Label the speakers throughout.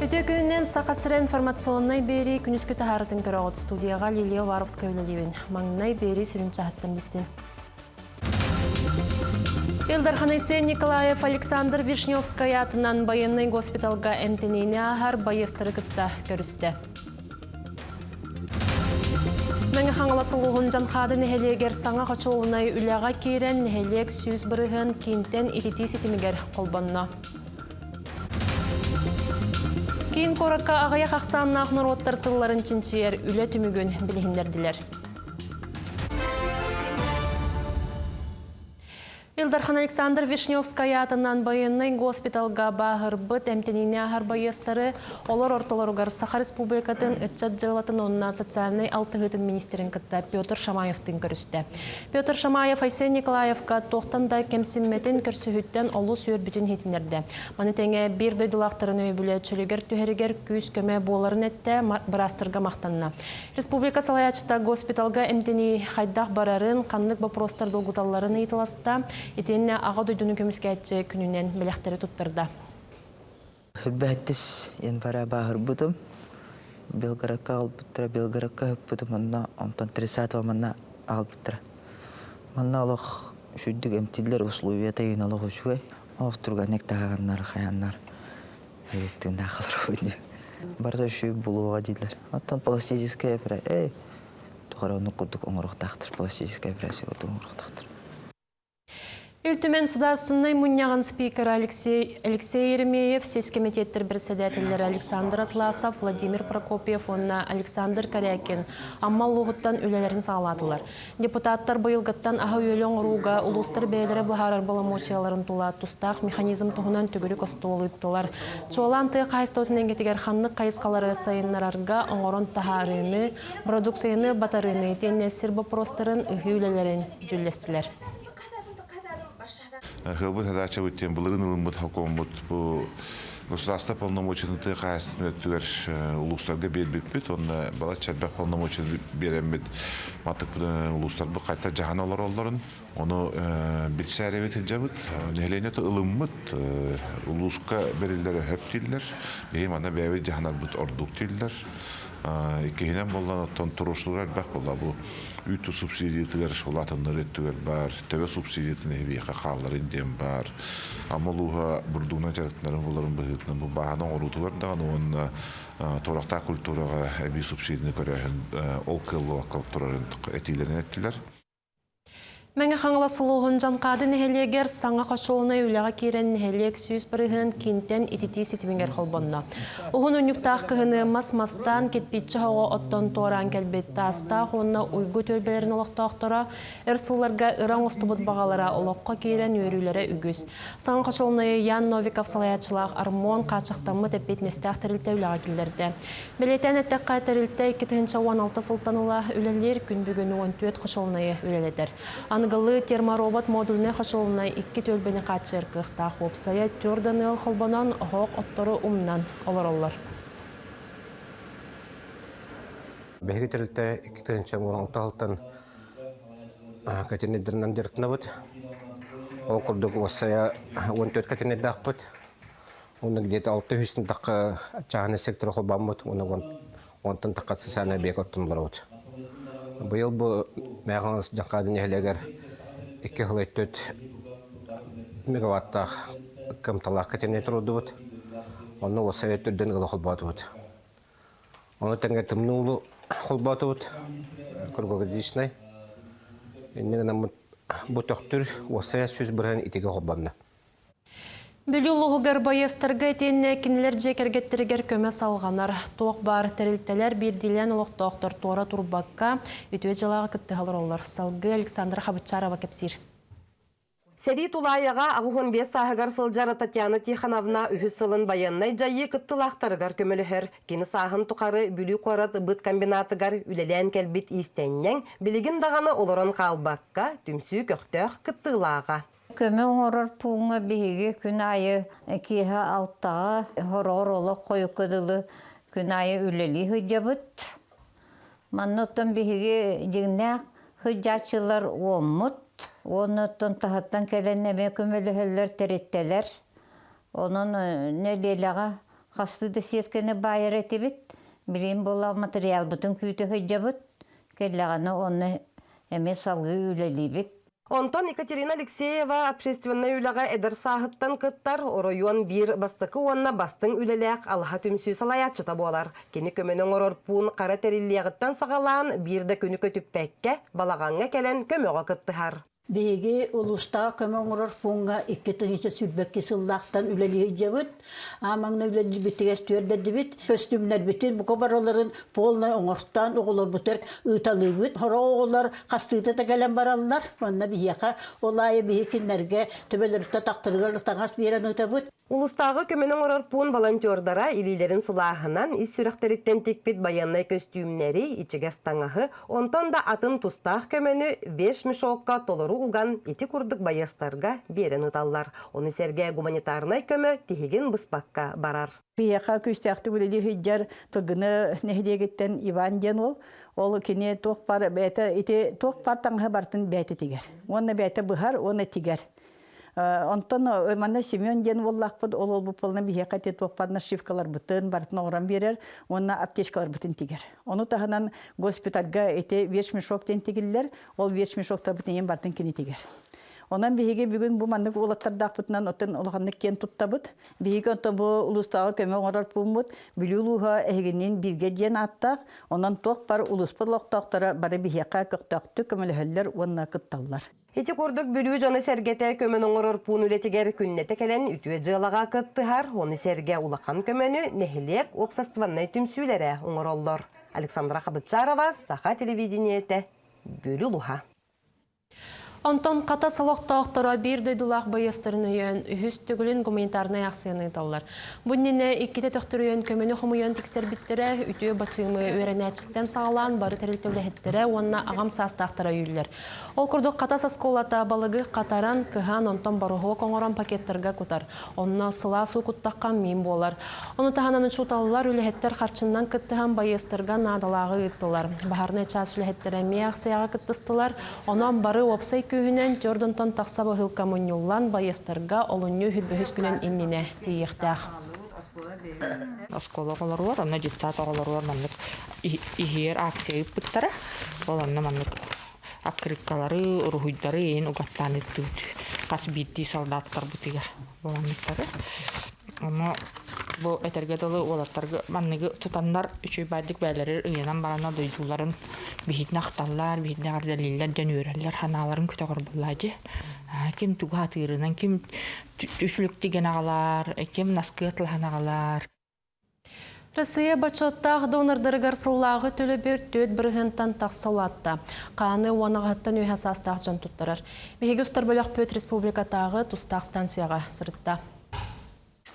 Speaker 1: Үтүө күнүнэн Саха сирэ информационнай биэрии күнүскү таһаарытын көрөҕүт. Студияҕа Лилия Уваровская үлэлиибин. Маҥнай биэрии сүрүн чаһыттан билсин. Ил Дархан Айсен Николаев Александр Вишневскай аатынан байыаннай госпиталга эмтэниини ааһар байыастары кытта көрүстэ. Мэҥэ Хаҥалас улууһун Дьанхаады нэһилиэгэр саҥа хочуолунай үлэҕэ киирэн, нэһилиэк 100% киинтэн ититии ситимигэр холбонно. Киин куоракка аҕыйах ахсааннаах норуоттар тылларын чинчийэр үлэ түмүгүн билиһиннэрдилэр. Ил Дархан Александр Вишневскай аатынан байыаннай госпиталга бааһырбыт эмтэниини ааһар байыастары олор ортолоругар Саха Республикатын ыччат дьыалатын уонна социальнай алтыһыытын министрин кытта Петр Шамаевтыын көрүстэ. Петр Шамаев Айсен Николаевка туохтан да кэмсиммэтин көрсүһүүттэн олус үөрбүтүн иһитиннэрдэ. Маны тэҥэ биир дойдулаахтарын өйөбүлэ чөлүгэр түһэригэр күүс-көмө буоларын эттэ, быраастарга махтанна. Республика салайааччыта госпиталга эмтэнии хайдах барарын, ханнык боппуруостар долгуталларын ыйыталаста, итиэннэ Аҕа дойдуну көмүскээччи күнүнэн бэлэхтэри туттарда.
Speaker 2: Хүрбэһэттис января бааһырбытым. Белгородка аҕалбыттара, Белгородка ыһыппытым, онно онтон 30 манна аҕалбыттара. Манна олох үчүгдүк эмтииллэр, условията иһин олох үчүгэй. Олох түргэнник таһаараннар, хайаннар тыыннаах олоробун диэн. Барыта үчүгэй булуоҕа дииллэр. Оттон пластическая операция, эй, тоҕо эрэ оннук курдук оҥоруохтаахтар, пластическая операция оҥоруохтаахтар.
Speaker 1: Ил Түмэн Судаарыстыбаннай мунньаҕын спикера Алексей, Алексей Еремеев, сис кэмитиэттэр председателлэрэ Александр Атласов, Владимир Прокопьев уонна Александр Корякин Амма улууһуттан үлэлэрин саҕалаатылар. Депутаттар быйылгыттан аһы-үөлү оҥорууга улуустар бэйэлэрэ быһаарар боломуочуйаларын тула тустаах механизм туһунан төгүрүк остуол ыыттылар. Чуолаан тыа хаһаайыстыбатын эйгэтигэр ханнык хайысхалары сайыннарарга оҥорон таһаарыыны, бородууксуйаны батарыыны итиэннэ сир боппуруостарын ыһыы үлэлэрин дьүүллэстилэр.
Speaker 3: Хылбыт задачабыт диэн былырыын ылыммыт хокуоммут бу государство полномочияны тыа хаһаайыстыбатын өттүгэр улуустарга биэрбиппит уонна балачча элбэх полномочияны биэрэммит маттыкпытын улуустарбыт хайта дьаһана олороллорун ону билсээрэбит сылдьабыт. Нэһилиэнньэ ылыммыт улууска бэриллэр өһөп дииллэр. Биһи манна бэйэбит дьаһанарбыт ордук дииллэр. Иккиһинэн буоллан оттон туруорсуулар элбэх буолла. Бу үүт субсидиятыгар улаатыннар өттүгэр баар, төбө субсидиятын эһибиэхэ хаалларын диэн баар. Амма улууһа бурдугунан дьарыктанарын буларын быһыытынан бу бааһына оҥоруутугар даҕаны уонна туорахтаах культураҕа эбии субсидияны көрөөһүн ол кыаллыбакка турарын этиилэрин эттилэр.
Speaker 1: Мэҥэ Хаҥалас улууһун Дьаҥхаады нэһилиэгэр саҥа хочуолунай үлэҕэ киирэн нэһилиэк 100% киинтэн ититии ситимигэр холбонно. Уһун унньуктаах кыһыны мас мастаан, кирпииччэ оһоҕо оттон туораан кэлбит Таастаах уонна Уйгу түөлбэлэрин олохтоохторо өр сылларга ыра оҥостубут баҕалара олоххо киирэн үөрүүлэрэ үгүс. Саҥа хочуолунайы Ян Новиков салайааччылаах Армон хааччахтаммыт эппиэтинэстээх тэрилтэ үлэҕэ киллэрдэ. Бэлиэтээн эттэххэ, тэрилтэ 2016 сылтан ыла үлэлиир, күн бүгүн 14 хочуолунайы үлэлэтэр. Аныгылыы терморобот модульнай хочуолунай икки түөлбэни хааччыйар кыахтаах уопсайа түөрт ыал холбонон, оһох оттору умнан олороллор.
Speaker 4: Биһиги тэрилтэ 2016 сылтан кэтинэйдэринэн дьарыктанабыт. Ол курдук уопсайа 14 кэтинэйдэхпит. Уонна где-то 600 тахха чааһынай сектор холбооммут уонна онтон тахха социальный объект оттон олоробут. Быйыл бу Мэхалас Дьаҥхаады нэһилиэгэр 2,4 мегаваттаах кымталаах кэтинэй турдубут. Онно уопсай өттүрдэн ыла холбоотубут. Ону тэҥэ тымныы уулу холбоотубут круглогодичный. Инньэ гынан бу төхтүр уопсайа 100% итигэ холбонно.
Speaker 1: Бүлүү улууһугар байыастарга итиэннэ кинилэр дьиэ кэргэттэригэр көмө салҕанар. Туох баар тэрилтэлэр биирдиилээн олохтоохтор туора турбакка, үтүө дьыалаҕа кыттыһа олороллор. Салгыы Александра Хабычарова кэпсиир.
Speaker 5: Сэрии тулаайаҕа 85 сааһыгар сылдьар Татьяна Тихоновна үһүс сылын байыаннай дьайыы кыттыылаахтарыгар көмөлөһөр. Кини сааһын тухары Бүлүү куорат быт комбинатыгар үлэлээн кэлбит иистэнньэҥ, билигин даҕаны олорон хаалбакка, түмсүү көхтөөх кыттыылааҕа.
Speaker 6: Көмө оҥорор пууҥҥа биһиги күн аайы киэһэ алтаҕа, хороҕор олох хойукка дылы күн аайы үлэлии сылдьабыт. Манна оттон биһиги дьиҥнээх сылдьааччылар уоммут уонна оттон таһыттан кэлэн эмиэ көмөлөһөллөр тэрилтэлэр. Онон нэдиэлэҕэ Хастыы да сетканы баайар этибит. Билигин буолла материалбытын күүтэ сылдьабыт. Кэллэҕинэ онно эмиэ салгыы үлэлиибит.
Speaker 5: Онтон Екатерина Алексеева общественнай үлэҕэ эдэр сааһыттан кыттар, оройуон биир бастакы уонна бастыҥ үлэлээх алаһа түмсүү салайааччыта буолар. Кини көмөнү оҥорор пуун хара тэриллиэҕиттэн саҕалаан биир да күнү көтүппэккэ балаҕаҥҥа кэлэн көмөҕө кыттыһар.
Speaker 7: Биһиги улуустааҕы көмө оҥорор пууҥҥа 2022 сыллаахтан үлэлии сылдьабыт. Аамаҥна үлэлиирбитигэр түөрдэрдибит. Көстүүмнэрбитин бука барыларын полнай оҥортоон оҕолорбутугар ыыталыыбыт. Сорох оҕолор хастыыта да кэлэн бараллар. Манна биһиэхэ ол аайы биһи кинилэргэ төбөлөрүттэн тахтарыгар таҥас биэрэн ыытабыт.
Speaker 5: Улуустааҕы көмөнү оҥорор пуун волонтердара илиилэрин сылааһынан ис сүрэхтэриттэн тикпит байыаннай көстүүмнэри, ичигэс таҥаһы, онтон да атын тустаах көмөнү вещмешокка толору уган ити курдук байыастарга биэрэн ыыталлар. Ону сэргэ гуманитарнай көмө тиһигин быспакка барар.
Speaker 8: Биһиэхэ күүстээхтик үлэлии сылдьар Тылгыны нэһилиэгиттэн Иван диэн уол. Ол кини туох бар бэйэтэ ити туох бар таҥаһы барытын бэйэтэ тигэр. Уонна бэйэтэ быһар уонна тигэр. Онтон манна Семен диэн уоллаахпыт, ол уолбут буолан биһиэхэ ити туохпар нашивкаларбытын барытын оҥорон биэрэр уонна аптечкаларбытын тигэр. Ону таһынан госпитальга ити вещмешок диэн тигиллэр, ол вещмешоктарбытын ийэм барытын кини тигэр. Онон биһиги бүгүн бу маннык уолаттардаахпытынан оттон улаханнык киэн туттабыт. Биһиги онтон бу улуустааҕы көмө оҥорор пууммут Бүлүү улууһа эһигинниин бииргэ диэн ааттаах, онон туох бар улууспут олохтоохторо бары биһиэхэ көхтөөхтүк көмөлөһөллөр уонна кытталлар.
Speaker 5: Ити курдук Бүлүү дьоно-сэргэтэ көмөнү оҥорор пуун үлэтигэр күннэтэ кэлэн үтүө дьыалаҕа кыттыһар, ону сэргэ улахан көмөнү нэһилиэк уопсастыбаннай түмсүүлэрэ оҥороллор. Александра Хабытчарова, Саха телевидениетэ, Бүлүү улууһа.
Speaker 1: Онтон Хатас олохтоохторо биир дойдулаах байыастарын өйөөн үһүс төгүлүн гуманитарнай аахсыйаны ыыталлар. Бу иннинэ иккитэ төхтүрүйэн көмөнү хомуйан тиксэрбиттэрэ, үтүө бачыымы үөрэнээччиттэн саҕалаан бары тэрилтэ үлэһиттэрэ уонна аҕам саастаахтара өйүүллэр. Ол курдук Хатас оскуолата балыгы хатаран, кыһан, онтон бороһуок оҥорон пакеттарга кутар. Онно сылаас уу куттахха миин буолар. Ону таһынан учууталлар, үлэһиттэр харчыннан кыттыһан байыастарга наадалааҕы ыыттылар. Баһаарынай чаас үлэһиттэрэ эмиэ аахсыйаҕа кыттыстылар. Онон бары уопсай күүһүнэн түөрт тахса баһыылка мунньуллан байыастарга олунньу үһүс күнүн иннинэ тиийиэхтээх.
Speaker 9: Оскуола оҕолоругар, онно детсад оҕолоругар маннык иһиэр акция ыыппыттара. Ол онно маннык аккырыыккалары, уруһуйдары иһин угаттаан ыыттыбыт хас биирдии солдаттарбытыгар буоланныктары. Ону бу этэргэ дылы уолаттарга манныгы тутаннар үчүгэй баайдык бээлэрин ыйанан бараннар дойдуларын биһитин ахталлар, биһитин эҕэрдэлииллэр диэн үөрэллэр, санааларын көтөҕөр буоллаа дии. Ким тугу сатыырынан, ким үсүлүк тигэн аҕалар, ким наскы атылаһан аҕалар.
Speaker 1: Россия бочуоттаах донордарыгар сыллааҕы төлөбүр 4 бырыһыантан тахса улаатта. Хааны уонаҕыттан үөһэ саастаах дьон туттарар. Биһиги устар бөлөхпүт республикатааҕы тустаах станцияҕа сырытта.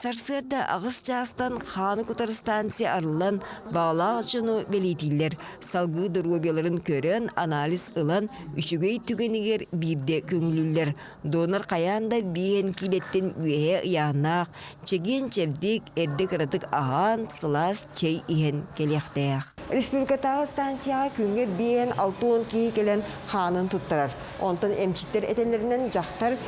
Speaker 10: Сарсыарда 8 чаастан хааны кутар станция арыллан, баҕалаах дьону бэлиэтииллэр. Салгыы доруобуйаларын көрөн, анализ ылан, үчүгэй түгэнигэр биирдэ көҥүлүүллэр. Донор хайаан да биэһэн киилэттэн үөһэ ыйааһыннаах, чэгиэн-чэбдик, эрдэ кыратык аһаан, сылаас чэй иһэн кэлиэхтээх. Республикатааҕы станцияҕа күҥҥэ биэһэн 60 киһи кэлэн хаанын туттарар. Онтон эмчиттэр этэллэринэн дьахтар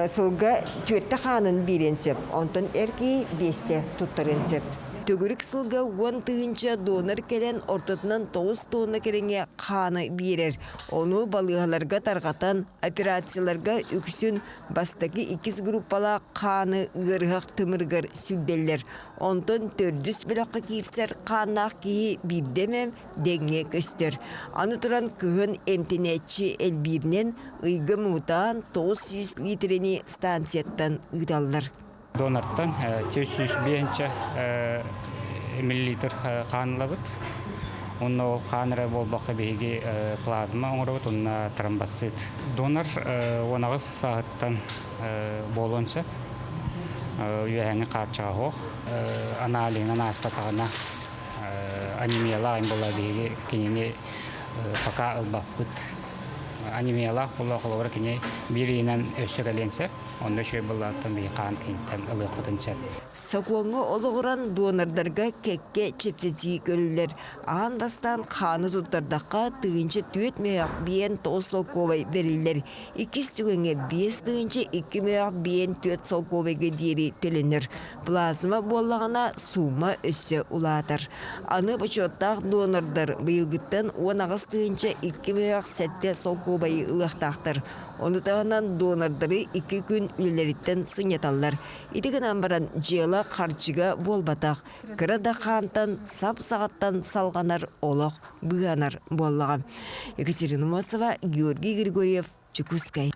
Speaker 10: сылга түөртэ хаанын биэриэн сөп, онтон эр киһи биэстэ туттарыан сөп. Төгүрүк сылга 10 000 донор кэлэн ортотунан 9 тонна кэриҥэ хааны биэрэр. Ону балыыһаларга тарҕатан, операцияларга үксүн бастакы иккис группалаах хааны ыарыһах тымырыгар сүүрдэллэр. Онтон төрдүс бөлөххө киирсэр хааннаах киһи биирдэ эмэ дэҥҥэ көстөр. Аны туран кыһын эмтэнээччи элбииринэн ыйга муҥутаан 900 лиитэрэни станцияттан ыыталлар.
Speaker 11: Донортан 405 миллилитр хаан ылабыт. Онно ол хаан эрэ буолбакка биһиги плазма оҥоробут, онно тромбоцит. Донор 18 сааһыттан буолуон сөп. Үөһээҥи хааччаҕа суох. Аналиһынан ааспатаҕына анемиялаах буолла биһиги кинини пока ылбаппыт. Анемиялаах буолла холобура кини биир ыйынан өссө кэлиэн сөп. Онно үчүгэй буоллаҕыттан биһи хаан киниттэн ылыахпытын сөп.
Speaker 10: Сокуоҥҥа олоҕуран донордарга кэккэ чэпчэтии көрүллэр. Аан бастаан хааны туттардахха 1004 мөһөөх 59 солкуобай бэриллэр. Иккис түгэҥҥэ 5002 мөһөөх 54 солкуобайга диэри төлөнөр. Плазма буоллаҕына суума өссө улаатар. Аны бочуоттаах донордар быйылгыттан 18 002 мөһөөх 7 солкуобайы ылыахтаахтар. Ону таһынан донордары икки күн үлэлэриттэн сынньаталлар. Ити гынан баран дьыала харчыга буолбатах, кыра да хаантан сап саҕаттан салҕанар олох быыһанар буоллаҕа. Екатерина Мосова, Георгий Григорьев, Чекускай.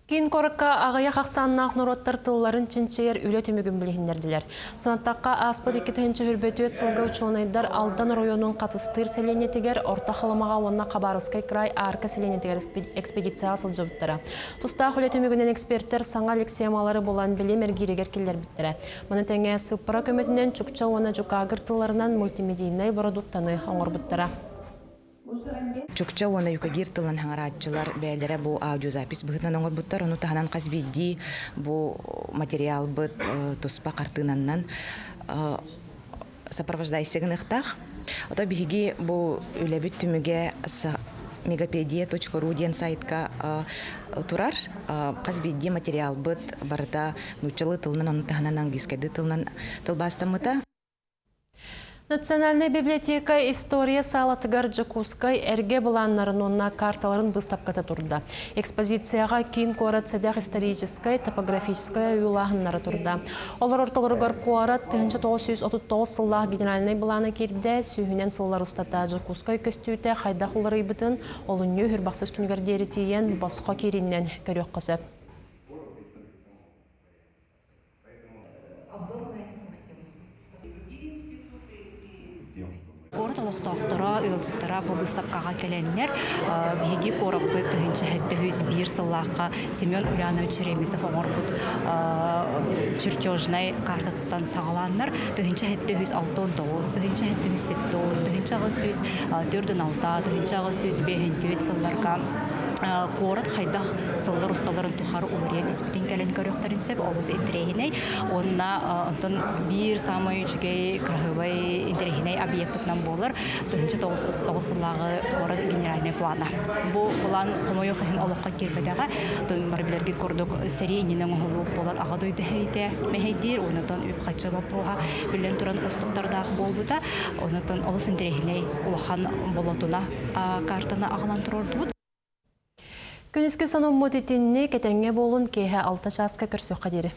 Speaker 1: Киин куоракка аҕыйах ахсааннаах норуоттар тылларын чинчийэр үлэ түмүгүн билиһиннэрдилэр. Санаттахха, ааспыт 2024 сылга учуонайдар Алдан оройуонун Хатыстыыр сэлиэнньэтигэр, Орто Халымаҕа уонна Хабаровскай край Арка сэлиэнньэтигэр экспедицияҕа сылдьыбыттара. Тустаах үлэ түмүгүнэн экспертэр саҥа лексемалары булан билим эргииригэр киллэрбиттэрэ. Маны тэҥэ сыыппара көмөтүнэн чукча уонна дьукаагыр тылларынан мультимедийнай бородууктаны оҥорбуттара.
Speaker 12: Чукча уонна юкагир тылын хаҥарааччылар бэйэлэрэ бу аудиозапись быһыытынан оҥорбуттар. Ону таһынан хас биирдии бу материалбыт туспа хартыынаннан сопровождайся гыныахтаах. Ото биһиги бу үлэбит түмүгэ мегапедия.ру диэн сайтка турар. Хас биирдии материалбыт барыта нууччалыы тылынан, ону таһынан английскайдыы тылынан тылбаастаммыта.
Speaker 1: Национальнай библиотека история саалатыгар Дьокуускай эргэ былааннарын уонна карталарын быыстапката турда. Экспозицияҕа киин куорат сэдэх историческай, топографическай ойуулааһыннара турда. Олор ортолоругар куорат 1939 сыллаах генеральнай былаана киирдэ, сүүһүнэн сыллар устата Дьокуускай көстүүтэ хайдах уларыйбытын олунньу үһүрбахсыс күнүгэр диэри тиийэн босхо киириннэн көрүөххэ сөп.
Speaker 13: Куорат олохтоохторо, ыалдьыттара бу быыстапкаҕа кэлэннэр, биһиги куораппыт 1701 сыллаахха Семен Ульянович Ремезов оҥорбут чертежнай картатыттан саҕалааннар 1769, 1770, 1846, 1854 сылларга куорат хайдах сыллар усталарын тухары уларыйан испитин кэлэн көрүөхтэрин сөп олус интэриэһинэй уонна онтон биир саамай үчүгэй кыраһыабай интэриэһинэй объектытынан буолар 1909 сыллааҕы куорат генеральный плана бу план хомойуох иһин олоххо киирбэтэҕэ бары билэргит курдук сэрии иннинэ оҥоһуллубут буолан аҕа дойду сэриитэ мэһэйдиир онтон үп-харчы боппуруоһа биллэн туран уустуктардаах буолбута онтон олус интэриэһинэй улахан болотуна картаны аҕалан туруордубут.
Speaker 1: Күнүскү сонуммут итинник этэҥҥэ буолун киэһэ алта чааска көрсүөххэ диэри.